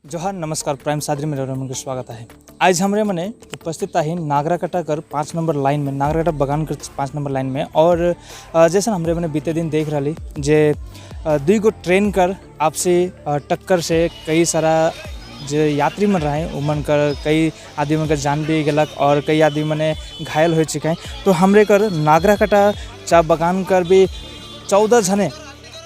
जोहार, नमस्कार। प्राइम सादरी में रमन का स्वागत है। आज हमरे मने उपस्थित है नागराकाटा कर 5 नंबर लाइन में, नागराकाटा बगान कर 5 नंबर लाइन में। और जैसे हमरे मने बीते दिन देख रही जे दुई गो ट्रेन कर आपसी टक्कर से कई सारा जे यात्री मन रहे, उमन कर कई आदमी मन कर जान भी गलक और कई आदमी मने घायल हो चुके हैं। तो हमरे कर नागराकाटा चा बगान कर भी 14 जने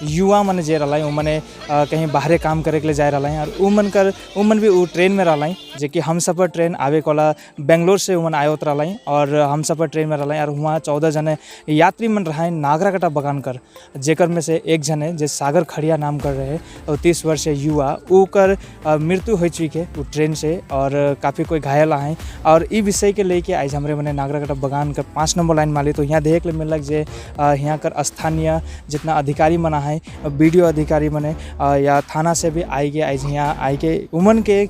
युवा मन जे रहा, उमने कहीं बाहरे काम करे के लिए जाए रहा है और उमन कर उमन भी उ ट्रेन में रहा, जे कि हम सफ़र ट्रेन आवे कोला बेंगलोर से उमन आयोत रहा और हम सफ़र ट्रेन में रहा। और वहाँ 14 जने यात्री मन रहा नागराकाटा बगान कर, जेकर में से एक जने जे सागर खड़िया नाम कर रहे और 30 वर्षीय युवा, ऊ कर मृत्यु हो चुकी है वो ट्रेन से और काफ़ी कोई घायल आए। और ई विषय के लेके आज हमरे मने नागराकाटा बगान कर 5 नंबर लाइन माली। तो यहाँ देख ले मिलक जे यहाँ कर स्थानीय जितना अधिकारी मना है, बीडीओ अधिकारी मने या थाना से भी आई के आज यहाँ आई के उमन के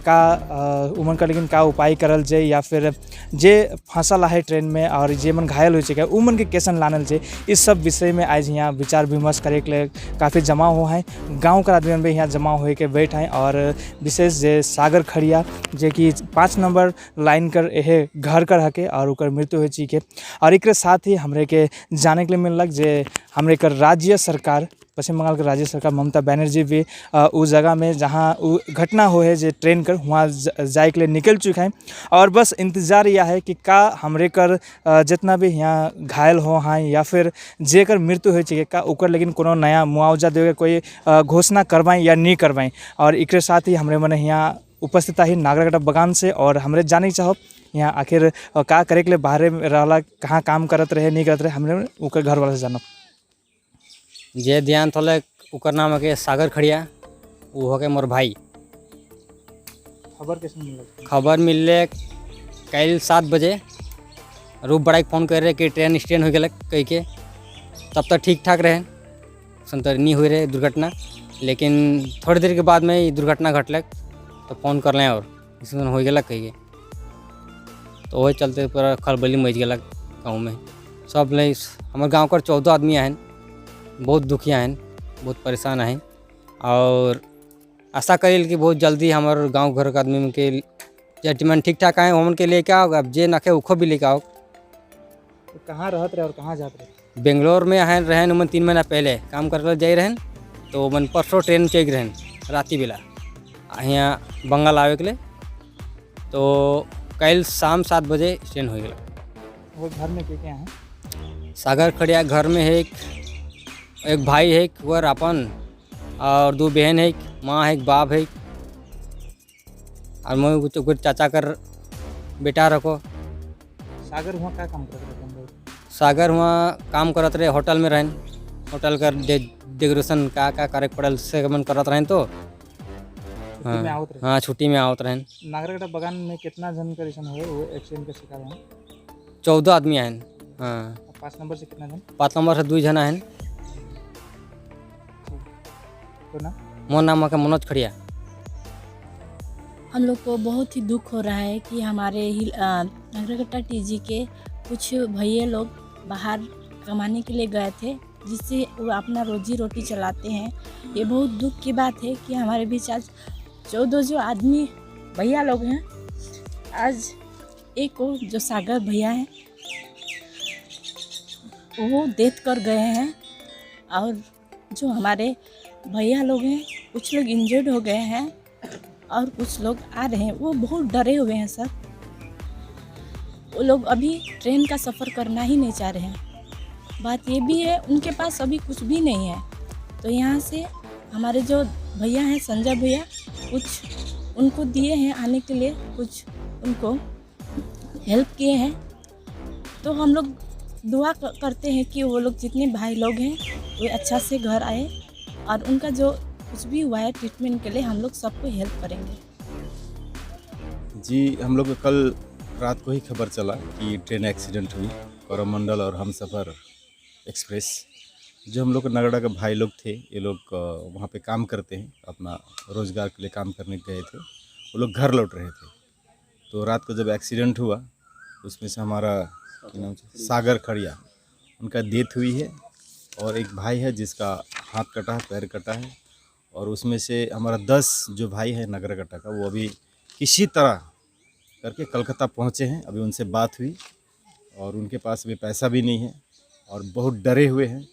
का उमन का लेकिन का उपाय करल जाए या फिर जे फंसल है ट्रेन में और जे मन घायल हो चुके, उमन के कैसन लानल जाए, इस सब विषय में आज यहाँ विचार विमर्श करे के लिए काफ़ी जमा हुआ है। गांव का आदमी भी यहाँ जमा हो के बैठ हैं। और विशेष जे सागर खड़िया, जे कि 5 नंबर लाइन कर एहे घर कर हके और ओकर मृत्यु हो चुके। और एक साथ ही हमरे के जाने के लिए मिलक जे हमरे कर राज्य सरकार, पश्चिम बंगाल के राज्य सरकार ममता बनर्जी भी उ जगह में जहाँ उ घटना हो है जे ट्रेन कर, वहाँ जाए के लिए निकल चुके हैं। और बस इंतज़ार यह है कि का हमरे कर जितना भी यहाँ घायल हो हैं या फिर जेकर मृत्यु हो चुके, का ओकर लेकिन कोनो नया मुआवजा देवे कोई घोषणा करवाएं या नहीं करवाएं। और एकरे साथ ही हमरे मने यहाँ उपस्थित है नागराकाटा बगान से और हमरे जाने चाहो यहाँ आखिर का करे के लिए बाहरे रहला, कहाँ काम करत रहे, नहीं करत रहे, हमरे ओकर घर वाला से जानब। जे ध्यान थले, ओकर नाम है के सागर खड़िया, वो हो के मोर भाई। खबर कैसे मिलल? खबर मिलले कल 7 बजे। रूप बड़ाई फोन कर रहे कि ट्रेन स्टैंड हो गया कह के। तब तक ठीक ठाक रहे, सुनतर नहीं हुई रहे दुर्घटना, लेकिन थोड़ी देर के बाद में ये दुर्घटना घटलक तो फोन कर लें और इसमें हो गया कह के। तो वही चलते पूरा खलबली मच गलक गाँव में। सब ले हमारे गाँव कर 14 आदमी आए, बहुत दुखिया हैं, बहुत परेशान हैं और आशा करेल कि बहुत जल्दी हमारे गांव घर के आदमी के जजमेंट ठीक ठाक आए, हमन के लेके आओ। अब जे नखे उखो भी लेके आओ। तो कहाँ रहत रहे और कहाँ जात रहे? बेंगलोर में आए रहन उमन। 3 महीना पहले काम कर जाए रहन, तो उमन परसों ट्रेन चढ़ रहन राती बेला यहाँ बंगाल आवे के लिए, तो कल शाम 7 बजे ट्रेन हो गया। वो घर में के क्या हैं? सागर खड़िया घर में है एक एक भाई है, एक वर अपन और दो बहन है, एक माँ है, एक बाप है और मैं कुछ कुछ चाचा कर बेटा रखो। सागर वहाँ का काम करत रहे बेंगलोर? सागर वहाँ काम करत रहे, होटल में रहन। होटल कर डेकोरेशन का का करे पड़ल से मन करत रहन तो। छुट्टी में आवत रहे? हाँ, छुट्टी में आवत रहन। नागराकाटा बगान में कितना जन का अइसन हुए वो एक्सीडेंट के शिकार हैं? 14 आदमी आए, हाँ। और 5 नंबर से कितना जन? 5 नंबर से दो जन आए। तो ना मोर नाम है मनोज खड़िया। हम लोग को बहुत ही दुख हो रहा है कि हमारे ही नागराकाटा टीजी के कुछ भैया लोग बाहर कमाने के लिए गए थे, जिससे वो अपना रोजी रोटी चलाते हैं। ये बहुत दुख की बात है कि हमारे बीच आज 14 जो आदमी भैया लोग हैं, आज एक को जो सागर भैया हैं, वो डेथ कर गए हैं और जो हमारे भैया लोग हैं, कुछ लोग इंजर्ड हो गए हैं और कुछ लोग आ रहे हैं। वो बहुत डरे हुए हैं सर। वो लोग अभी ट्रेन का सफ़र करना ही नहीं चाह रहे हैं। बात ये भी है, उनके पास अभी कुछ भी नहीं है। तो यहाँ से हमारे जो भैया हैं, संजय भैया, कुछ उनको दिए हैं आने के लिए, कुछ उनको हेल्प किए हैं। तो हम लोग दुआ करते हैं कि वो लोग जितने भाई लोग हैं, वे अच्छा से घर आए और उनका जो कुछ भी हुआ है, ट्रीटमेंट के लिए हम लोग सबको हेल्प करेंगे। जी, हम लोग को कल रात को ही खबर चला कि ट्रेन एक्सीडेंट हुई, कोरोमंडल और हम सफ़र एक्सप्रेस। जो हम लोग के नगड़ा के भाई लोग थे, ये लोग वहाँ पे काम करते हैं, अपना रोज़गार के लिए काम करने गए थे। वो लोग घर लौट रहे थे, तो रात को जब एक्सीडेंट हुआ, उसमें से हमारा क्या नाम से, सागर खड़िया, उनका डेथ हुई है और एक भाई है जिसका हाथ कटा है, पैर कटा है। और उसमें से हमारा 10 जो भाई है नागराकाटा का, वो अभी किसी तरह करके कलकत्ता पहुँचे हैं। अभी उनसे बात हुई और उनके पास अभी पैसा भी नहीं है और बहुत डरे हुए हैं।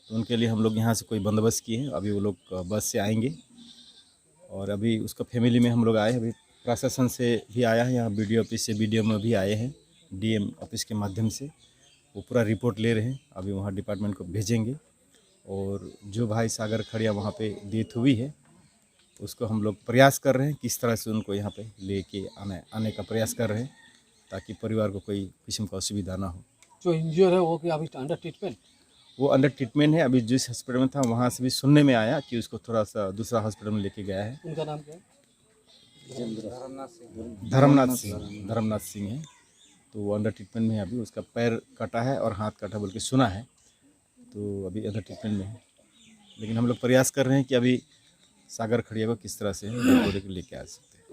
तो उनके लिए हम लोग यहाँ से कोई बंदोबस्त किए हैं। अभी वो लोग बस से आएंगे और अभी उसका फैमिली में हम लोग आए हैं। अभी प्रशासन से भी आया है, यहाँ बीडीओ ऑफिस से बीडीओ में भी आए हैं, डीएम ऑफिस के माध्यम से वो पूरा रिपोर्ट ले रहे हैं। अभी वहाँ डिपार्टमेंट को भेजेंगे और जो भाई सागर खड़िया वहाँ पे डेथ हुई है, उसको हम लोग प्रयास कर रहे हैं किस तरह से उनको यहाँ पे लेके आने आने का प्रयास कर रहे हैं, ताकि परिवार को कोई किस्म का असुविधा ना हो। जो इंजर है, वो कि अभी अंडर ट्रीटमेंट? वो अंडर ट्रीटमेंट है। अभी जिस हॉस्पिटल में था, वहाँ से भी सुनने में आया कि उसको थोड़ा सा दूसरा हॉस्पिटल में लेके गया है। उनका नाम क्या है? धर्मनाथ सिंह, धर्मनाथ सिंह है। तो वो अंडर ट्रीटमेंट में है अभी। उसका पैर कटा है और हाथ कटा बोल के सुना है, तो अभी अंडर ट्रीटमेंट में है। लेकिन हम लोग प्रयास कर रहे हैं कि अभी सागर खड़िया को किस तरह से बॉडी को लेके आ सकते हैं।